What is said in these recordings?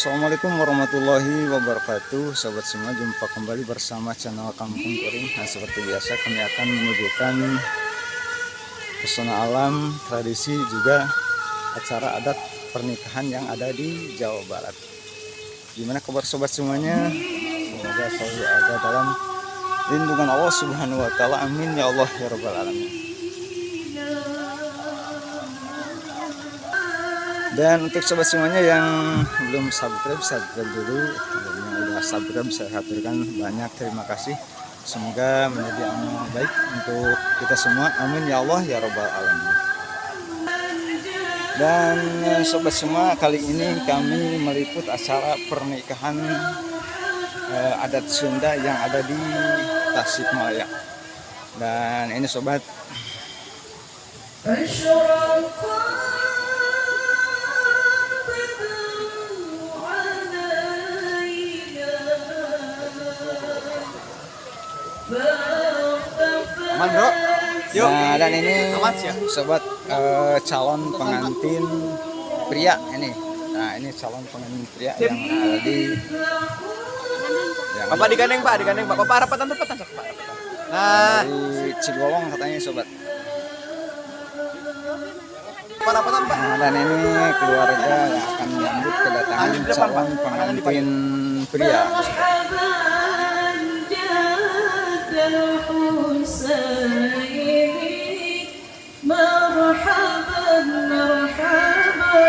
Assalamualaikum warahmatullahi wabarakatuh. Sobat semua, jumpa kembali bersama channel Kampung Kuring. Nah, seperti biasa kami akan menyuguhkan pesona alam, tradisi, juga acara adat pernikahan yang ada di Jawa Barat. Gimana kabar sobat semuanya? Semoga selalu ada dalam lindungan Allah Subhanahu wa Ta'ala. Amin ya Allah ya Rabbal Alamin. Dan untuk sobat semuanya yang belum subscribe, subscribe dulu. Dan yang udah subscribe, saya haturkan banyak terima kasih. Semoga menjadi amal baik untuk kita semua. Amin ya Allah ya Rabbal Alamin. Dan sobat semua, kali ini kami meliput acara pernikahan adat Sunda yang ada di Tasikmalaya. Dan ini sobat, أشرق البدر علينا فاختفى. Aman, bro. Yuk. Nah, dan ini Aman ya. Sobat, calon pengantin pria ini. Nah, ini calon pengantin pria yang ada di yang Bapak digandeng, Pak, digandeng, Pak. Bapak rapatan, rapatan, sok, Pak. Rapatan. Nah, dari Cigolong katanya, sobat. Pak, rapatan, Pak. Nah, dan ini keluarga yang akan menyambut kedatangan Di depan, Pak. Calon pengantin pria. مرحبا جد الحسين، مرحبا مرحبا.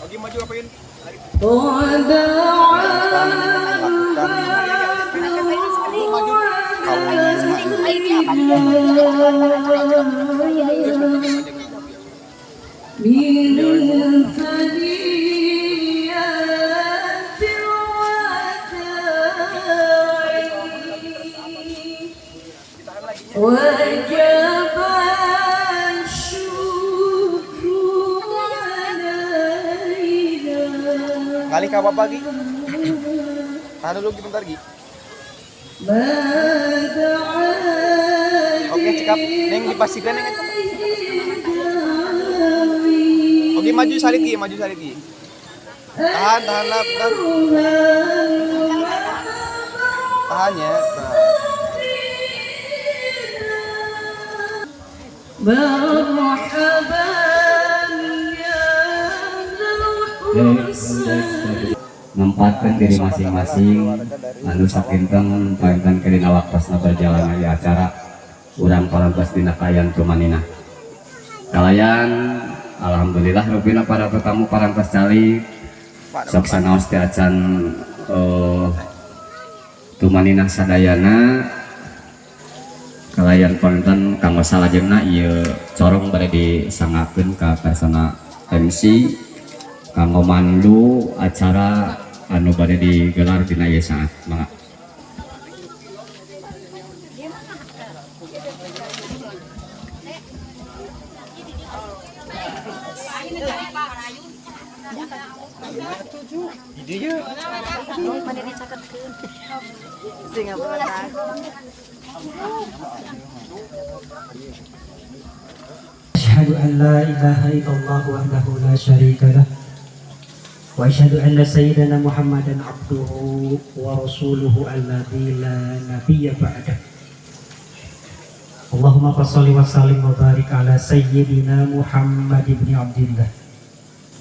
Oke, maju apain? طلع Akan melakukan kawin lima. من ثنيات الوداع، وجب الشكر علينا. Kali ke apa lagi? Tahan dulu, Gi, bentar, Gi. ما دعا. Oke, cekap. Neng dipastikan neng itu. Oke, maju salit, Gi, maju salit, Gi. Tahan, tahan lah, bentar. Tahan ya. Nah. مرحبا يا الحسين. Nempatkan diri masing-masing anu sakinten panginten ke dina waktosna berjalan di acara urang parantos dina kaayaan tumaninah kalayan alhamdulillah rupina para tetamu parantos calik. Sok sanaos teh acan tumaninah sadayana kalayan panginten kanggo salajengna ieu corong bade disanggakeun ka karsana MC kanggo mandu acara anu bade digelar dina ieu saat. Mangga. أشهد أن لا إله إلا الله وحده لا شريك له، وأشهد أن سيدنا محمدا عبده ورسوله الذي لا نبي بعده. اللهم صل وسلم وبارك على سيدنا محمد بن عبد الله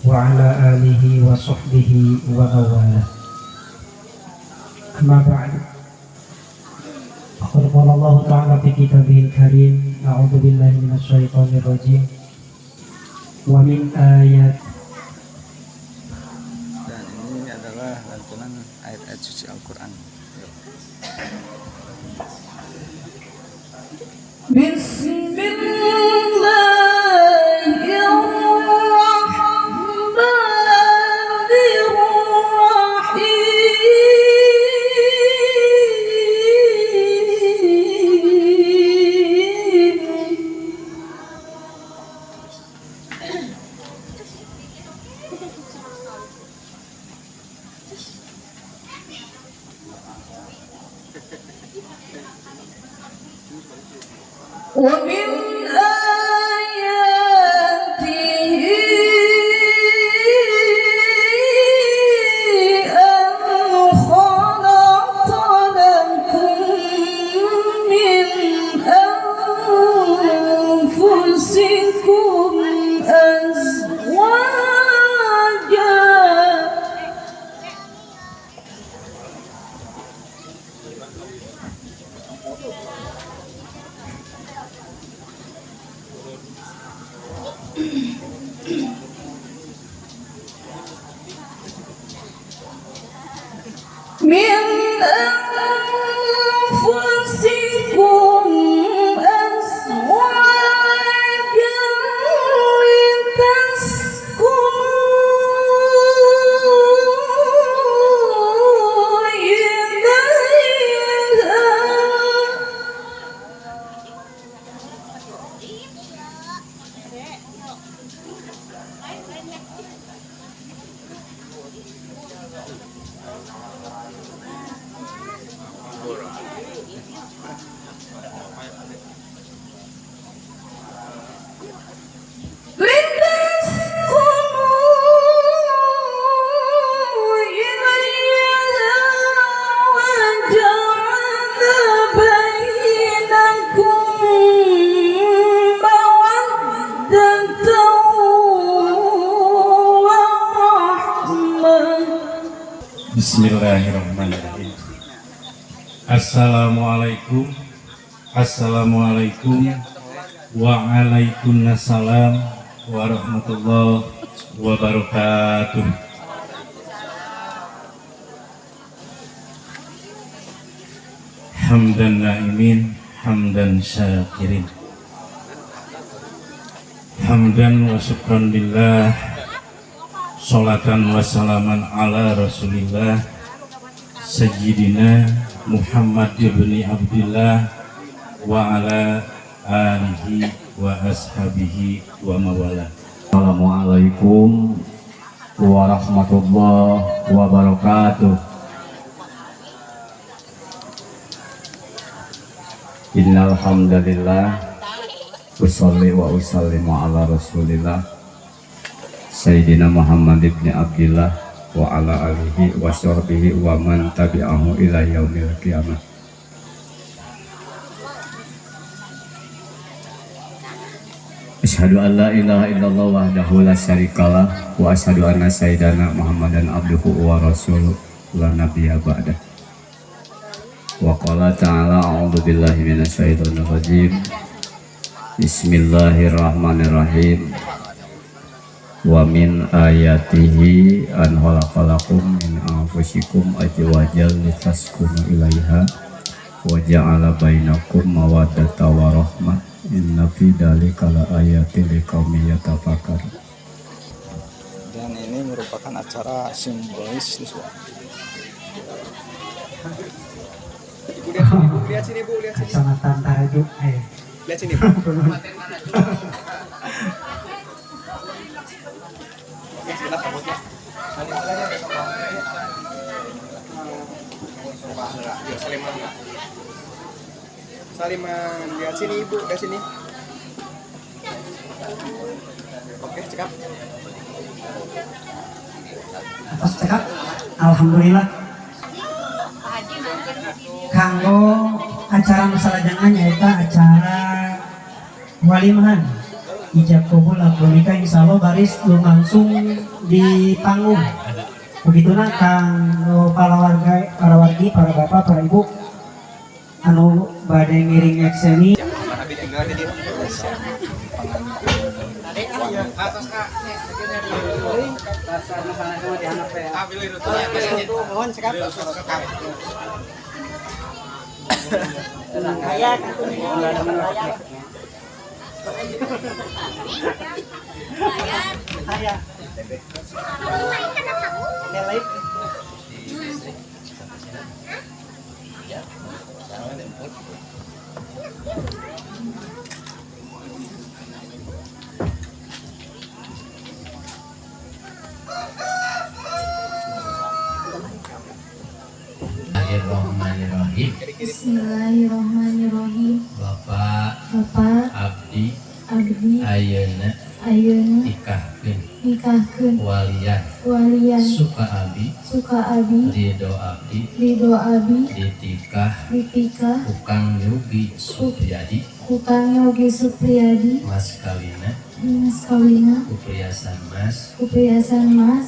وعلى آله وصحبه ومن والاه. أما بعد، فقد قال الله تعالى في كتابه الكريم: أعوذ بالله من الشيطان الرجيم، ومن آيات Dan ini adalah lantunan ayat-ayat suci Al-Quran. Yuk. بسم الله الرحمن الرحيم. ومن آياته Bismillahirrahmanirrahim. Assalamualaikum. Assalamualaikum. Waalaikumsalam warahmatullahi wabarakatuh. Hamdan naimin, hamdan syakirin. Hamdan wa syukran lillah. Salatan wa salaman ala rasulillah Sayyidina Muhammad ibn Abdullah wa ala alihi wa ashabihi wa mawala. Assalamualaikum warahmatullahi wabarakatuh. Innal hamdalillah usolli wa usallimu ala rasulillah Sayyidina Muhammad ibn Abdillah wa ala alihi wa sahbihi wa man tabi'ahu ila yaumil qiyamah. Asyhadu an la ilaha illallah wahdahu la syarikalah wa asyhadu anna sayyidana Muhammadan abduhu wa rasuluhu la nabiyya ba'dah. Wa qala ta'ala a'udzu billahi minasyaitonir rajim. Bismillahirrahmanirrahim. Wa min ayatihi an khalaqalakum min anfusikum azwajan litaskunu ilaiha wa ja'ala bainakum mawaddata wa rahmah. Inna fi dzalika laayatin liqaumin yatafakkarun. Dan ini merupakan acara simbolis. Ibu lihat sini, Bu. Lihat sini, Bu. Lihat sini. Kecamatan Taraju. Ayo. Lihat sini, Bu. Saliman, lihat sini Ibu, lihat sini. Oke, cekap. Atas cekap. Alhamdulillah. Kanggo acara masalajangan nyaeta acara walimahan ijab kabul akad nikah insyaallah baris langsung di panggung. Begitulah kanggo para warga, para wargi, para bapak, para ibu anu bade ngiring nyekseni. Bismillahirrahmanirrahim. Bismillahirrahmanirrahim. Bapak, Bapak Abdi, Abdi ayeuna ayeuna nikahkeun nikahkeun walian walian suka abi suka abi ridho abdi ridho abi ditikah ditikah ku Kang Yogi Supriyadi ku Kang Yogi Supriyadi mas kawina mas kawina ku perhiasan mas ku perhiasan mas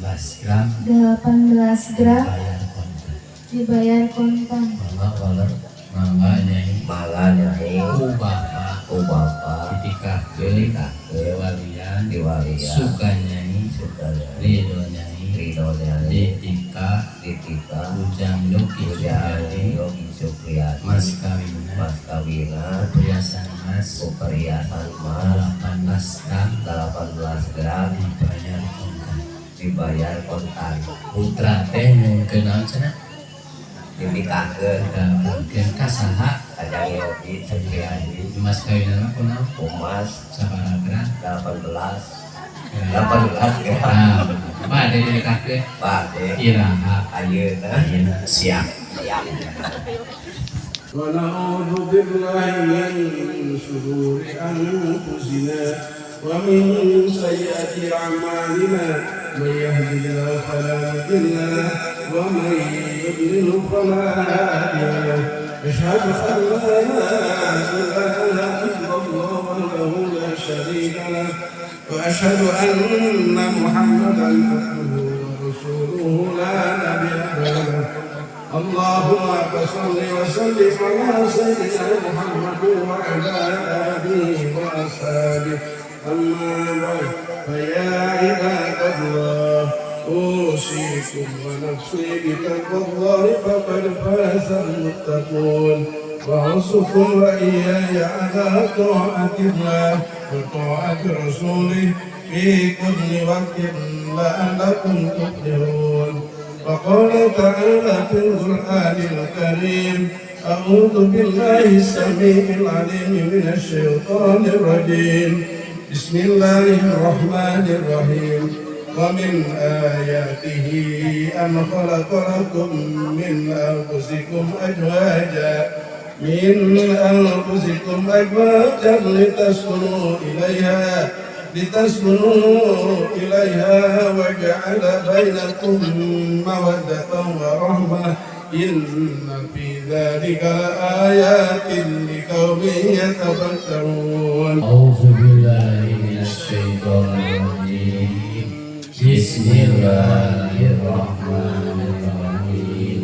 18 gram 18 gram dibayar kontan dibayar kontan. Mangga waler mangga nyai mangga nyai ku bapak ku bapak ditikahkeun diwalian diwalian suka nyai suka nyai ridho nyai ridho nyai ditikah ditikah Ujang Yogi Ujang Supriyadi Yogi Supriyadi mas kawina mas kawina perhiasan mas perhiasan mas 18 gram 18 gram dibayar kontan dibayar kontan. Putra teh nyungkeun naon cenah dinikahkeun dinikahkeun ka saha Kajang Yogi Supriyadi mas kawinana kunaon emas sabaraha gram 18 18 gram bade dinikahkeun bade iraha ayeuna ayeuna siap siap. Wa na'udzu billahi min syururi anfusina wa min sayyiati a'malina may yahdihillahu fala mudilla lahu wa may yudlil fala hadiya lahu. Asyhadu an la ilaha illallah wahdahu la syarika lah wa asyhadu anna Muhammadan abduhu wa rasuluhu la اللهم صل وسلم على سيدنا محمد وعلى آله وأصحابه. أما بعد، فيا عباد الله، أوصيكم ونفسي بتقوى الله، فقد فاز المتقون. وأوصيكم وإياي على طاعة الله وطاعة رسوله في كل وقت لعلكم تفلحون. وقال تعالى في القرآن الكريم: أعوذ بالله السميع العليم من الشيطان الرجيم، بسم الله الرحمن الرحيم. ومن آياته أن خلق لكم من أنفسكم أزواجا لتسكنوا إليها وجعل بينكم مودة ورحمة، إن في ذلك لآيات لقوم يتفكرون. أعوذ بالله من الشيطان الرجيم. بسم الله الرحمن الرحيم.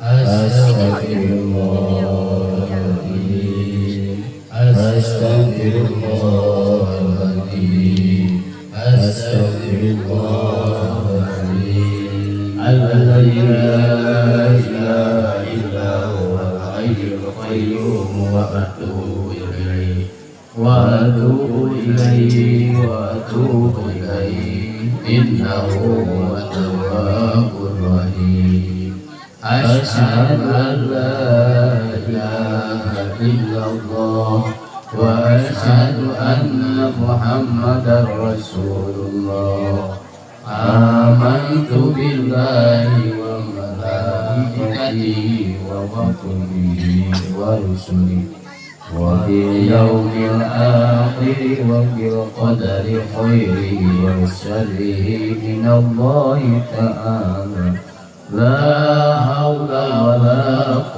أستغفر الله العظيم، أستغفر الله العظيم، أستغفر الله العظيم الذي لا إله إلا هو الحي القيوم وأتوب إليه، وأتوب إليه، وأتوب إليه، إنه هو التواب الرحيم. أشهد أن لا إله إلا الله وأشهد أن محمدا رسول الله. آمنت بالله وملائكته وكتبه ورسله وباليوم الآخر وبالقدر خيره وشره من الله تعالى. لا حول ولا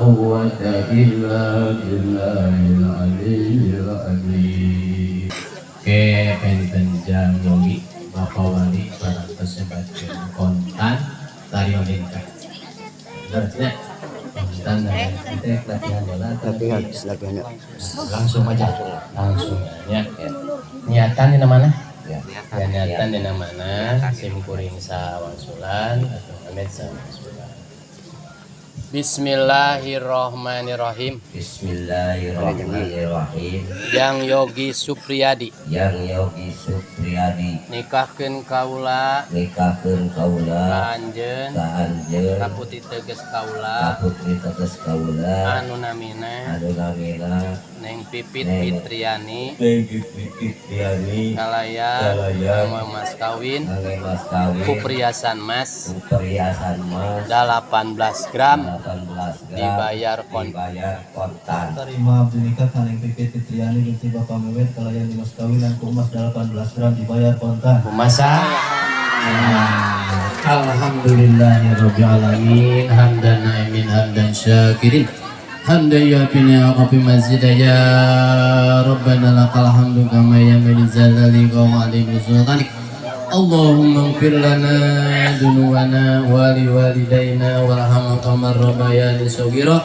قوة إلا بالله العلي العظيم. Oke, benten jam yogi Bapak Wali parantos sebatkeun kontan tari nikah. Bener kontan teh latihan bola. Latihan, latihan. Langsung aja, langsung ya. Niatan di mana Ya. ya? Niatan di mana, sim kuring sawangsulan atau amet sawangsulan. Bismillahirrahmanirrahim. Bismillahirrahmanirrahim. Yang Yogi Supriyadi. Yang Yogi Supriyadi. Nikahkeun kaula. Nikahkeun kaula. Ka anjeun. Ka anjeun. Ka putri teges kaula. Ka putri teges kaula. Anu namina. Anu namina. Neng Pipit Neng Fitriani. Neng Pipit Fitriani. Kalayan. Kalayan. Nganggo mas kawin. Nganggo mas kawin. Ku perhiasan mas. Ku perhiasan mas. 18 gram. 18 gram. Dibayar kontan. Dibayar kontan. Terima abdi nikah ka Neng Pipit Fitriani binti Bapak Mewet kalayan dimas kawin ku emas 18 gram dibayar kontan. Masa. Alhamdulillahirabbil alamin, hamdan naimin, hamdan syakirin, hamdan yuafi ni'amahu mazida. Ya rabbana lakal hamdu kama yanbaghi li wa 'azimi sultanik. Allahumma ighfir lana dzunubana wa li walidayna warhamna kama rabbayani shaghira.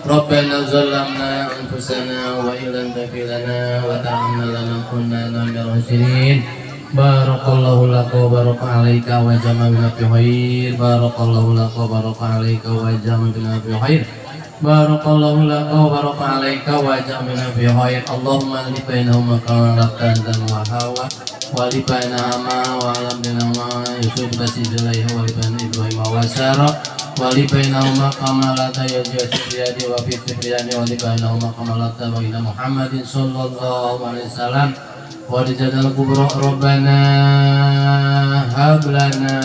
Rabbana zalamna anfusana wa illam taghfir lana wa tarhamna lanakunanna minal khasirin. Barakallahu laka wa baraka alaika wa jama'a bina fi khair. Barakallahu laka wa baraka alaika wa jama'a bina fi khair. Barakallahu laka wa baraka alaika wa jama'a bina fi khair. Allahumma alif bainahuma kama alafta Adam wa Hawa wa alif bainahuma wa alam bainahuma Yusuf basi Zulaiha wa alif baina Ibrahim wa Sarah wa alif bainahuma kama alafta Yazid Supriyadi wa fi Supriyani wa alif bainahuma kama alafta baina Muhammadin sallallahu alaihi wasallam ورجال الكبرى. ربنا هب لنا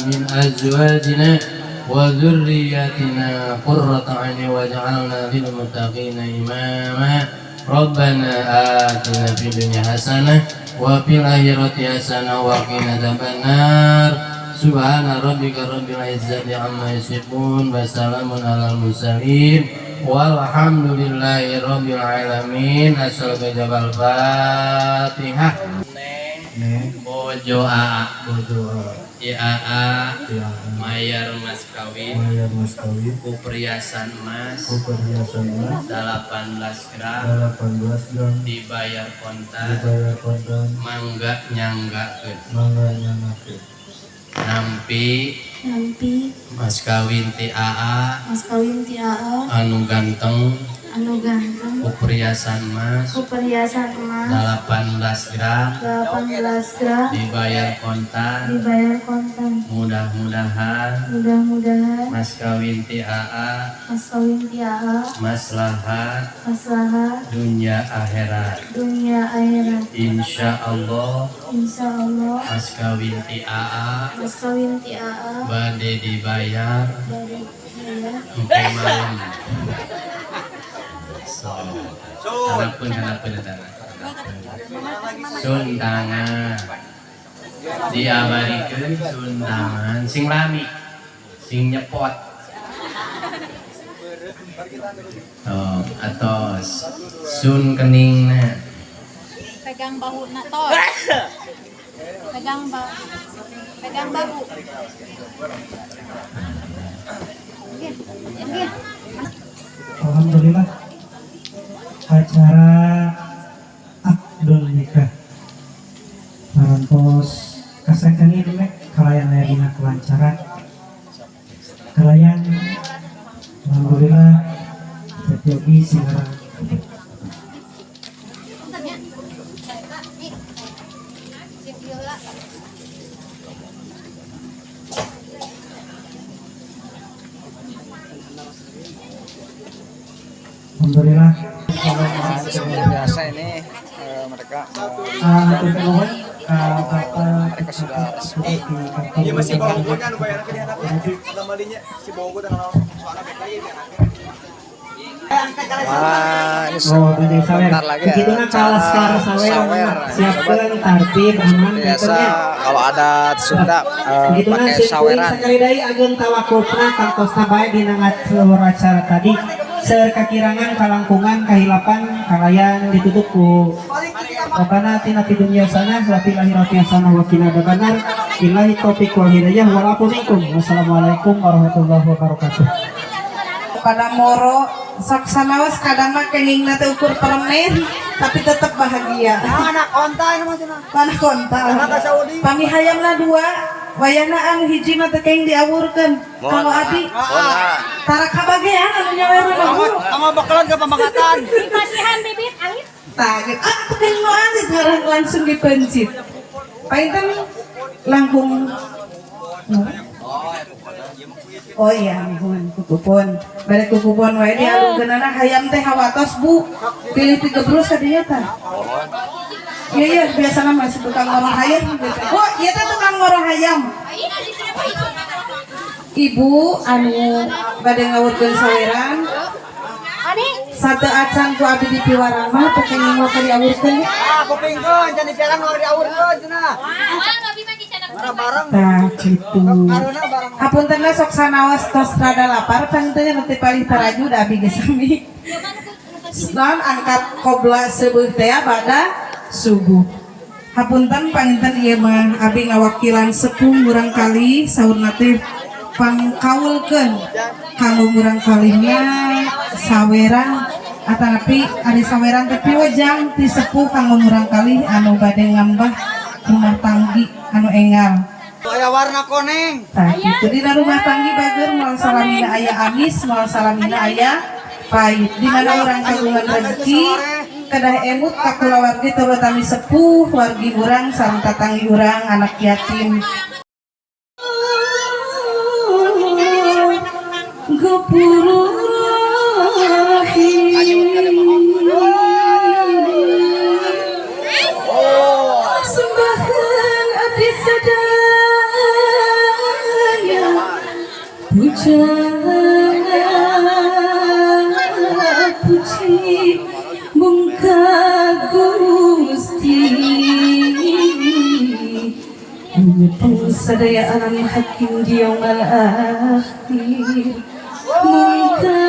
من أزواجنا وذرياتنا قرة أعين واجعلنا للمتقين إماما. ربنا آتنا في الدنيا حسنة وفي الآخرة حسنة وقنا عذاب النار. سبحان ربك رب العزة عما يصفون وسلام على المرسلين والحمد لله رب العالمين. Asal jabal Fatihah. Neng Boy. Bojo Aa. Bojo Aa. IAA. Ya. Mayar mas kawin. Mayar mas kawin. Ku perhiasan emas. Ku perhiasan emas. 18 gram. 18 gram. Dibayar kontan. Dibayar kontan. Mangga nyanggakeun. Mangga nyanggakeun. Nampi. Nampi. Mas kawin ti Aa. Mas kawin ti Aa. Anu ganteng. Anu ganteng. Ku perhiasan emas. Ku perhiasan emas. 18 gram. 18 gram. Dibayar kontan. Dibayar kontan. Mudah-mudahan. Mudah-mudahan. Mas kawin ti Aa. Mas kawin ti Aa. Maslahat. Maslahat. Dunia akhirat. Dunia akhirat. Insya Allah. Insya Allah. Mas kawin ti Aa. Mas kawin ti Aa. Bade dibayar. Bade dibayar. Engke malam. So, hanapun hanapun sun tangan diabarikeun sun tangan sing lami sing nyepot. Oh, atos sun keningna pegang bahu na tos. Pegang bahu. Pegang bahu. Alhamdulillah acara akdul nikah parantos kasangkeun mek kalayan aya dina kelancaran kalayan alhamdulillah tetyogi singarang. Alhamdulillah. Seperti biasa ini mereka mereka sudah resmi. Iya masih bau nya anu bayarna ke dihandapnya. Lamalinya si bau teh naon soalna bek lagi dihandapnya. Wah, ini sebentar lagi ya, acara sawer. Siapkan tartib aman biasa kalau ada Sunda pakai saweran. Sekali deui ageung tawakufna tangtosna bae dina seluruh acara tadi. Seueur kakirangan kalangkungan kahilapan kalayan ditutup ku Rabbana atina fid dunya hasanah wa fil akhirati hasanah wa qina adzabannar. Billahi taufiq wal hidayah wal afu minkum. Wassalamualaikum warahmatullahi wabarakatuh. Pada moro sok sanaos kadang mah kengingna teh ukur permen tapi tetap bahagia. Nah, anak onta ini mah cenah. Anak onta. Pami hayamna dua, wayahna anu hiji mah teh kenging diawurkeun. Kalau abi tara kabagean anu nyawerna mah. Kamu bakalan ke pamangkatan. Kasihan bibit alit. Tah, ah teh kenging nu alit langsung dipencit. Painten langkung. Oh iya, nuhun kukupon. Bade kukupon wae dialungkeunana hayam teh hawatos Bu. Pilih tigebrus kadinya tah. Iya iya biasana mah si tukang ngoro hayam. Bu, ieu teh tukang ngoro hayam. Ibu anu bade ngawurkeun saweran. Sate acan ku abi di piwarang mah teh kenging mah diawurkeun. Ah, kupingkeun can dipiarang mah diawurkeun cenah. Tah kitu. Hapunten sok sanaos tos rada lapar panginten nu teu palih taraju da abi geus sami. Naon angkat qobla subuh teh pada subuh. Hapunten panginten ieu mah abi ngawakilan sepuh murang kali saurna teh pangkaulkeun kanggo murang kalihna saweran atanapi ari saweran teh piwejang ti sepuh kanggo murang kalih anu bade ngambah rumah tanggi anu enggal. Aya warna koneng. Tah kitu dina rumah tanggi bager moal salamina aya amis, moal salamina aya pahit. Di mana urang kagungan rezeki kedah emut ka kulawargi terutami sepuh, wargi urang sareng tatanggi urang anak yatim. Ghafurur Rahim. Sembahan abdi sadaya puja puji mungka Gusti menyepung sadaya alam hakim di yaumal akhir mungka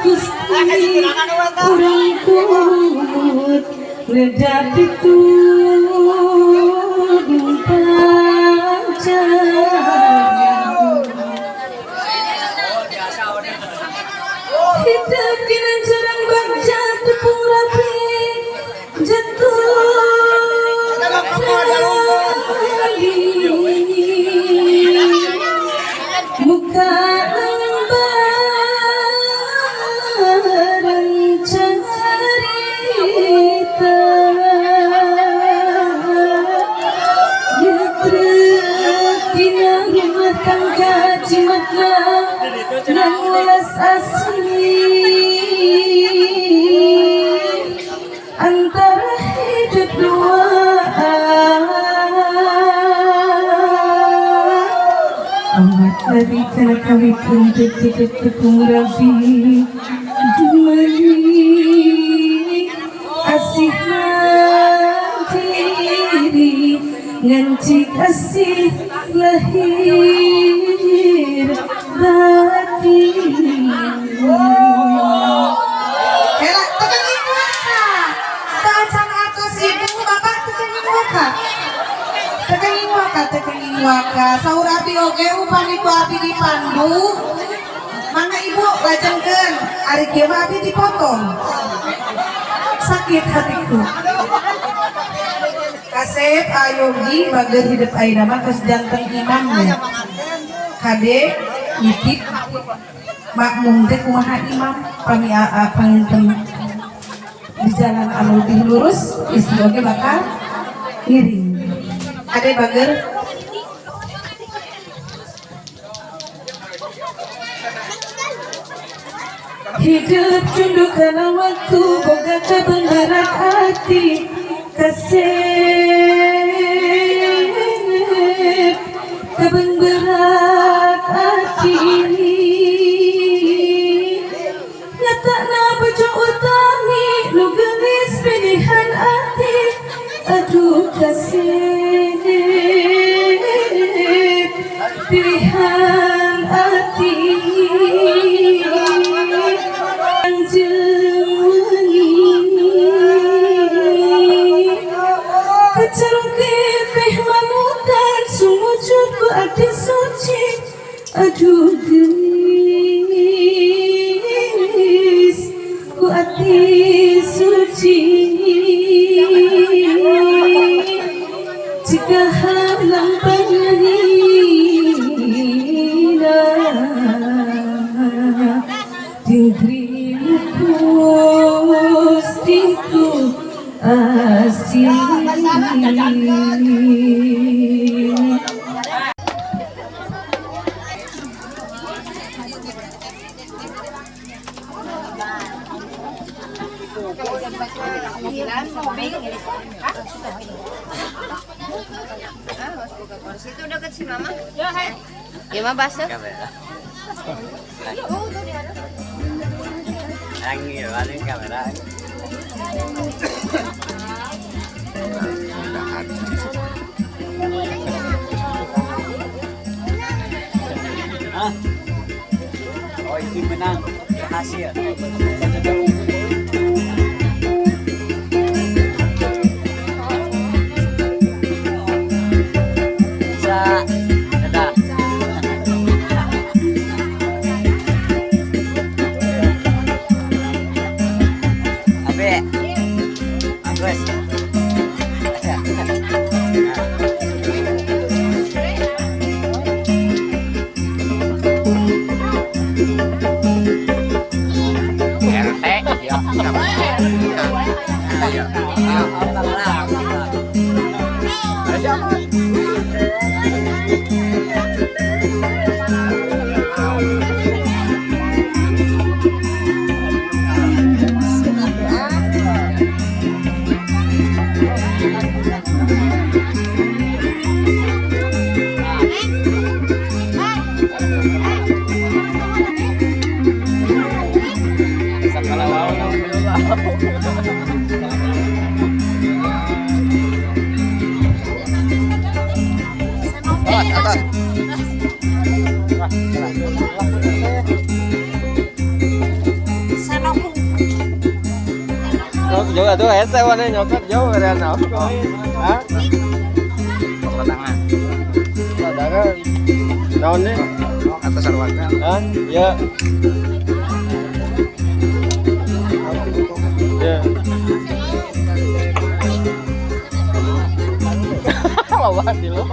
Gusti urang kunut ngedapi tuh. Tangka jimatna ngan welas asih antara hidup dua. Amat lari kawitkeun teu tepung rabi dumali asih diri ngan cik asih lahir batin. Ela tekan ibu waka. Tacan atos ibu bapak tekan ibu waka. Tekan ibu waka, tekan ibu waka. Saur abi oge upami ku abi dipandu. Mangga ibu lajengkeun ari kieu mah abi dipotong. Sakit hatiku. Kasep ayogi bager hidup ayeuna mah geus janten imamnya. Kade nitip makmum teh kumaha imam pami aa panginten di jalan anu lebih lurus istri oge bakal ngiring. Kade bager hidup tunduk kana waktu boga kebenaran hati kasep kebenaran hati nyatana bojo utami nu geulis pilihan hati aduh kasep pilihan hati hati suci aduh gelis ku hati suci jika halang pangina diriku gustiku asih. Itu dekat si mama. Ya mah basah. Kamera. Oh itu menang berhasil. Jauh tuh hese wane nyokot jauh ada naon. Hah? Tangan. Tangan. Naon nih? Atas arwaka. Hah? Ya. Ya. Lawan di lo.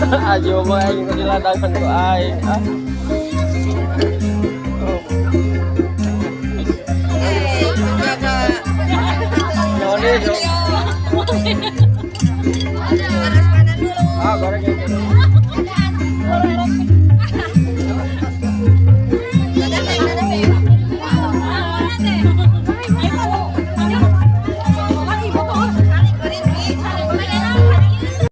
Ayo mah aing diladangan ku aing. Ah. Oh. Nyokot.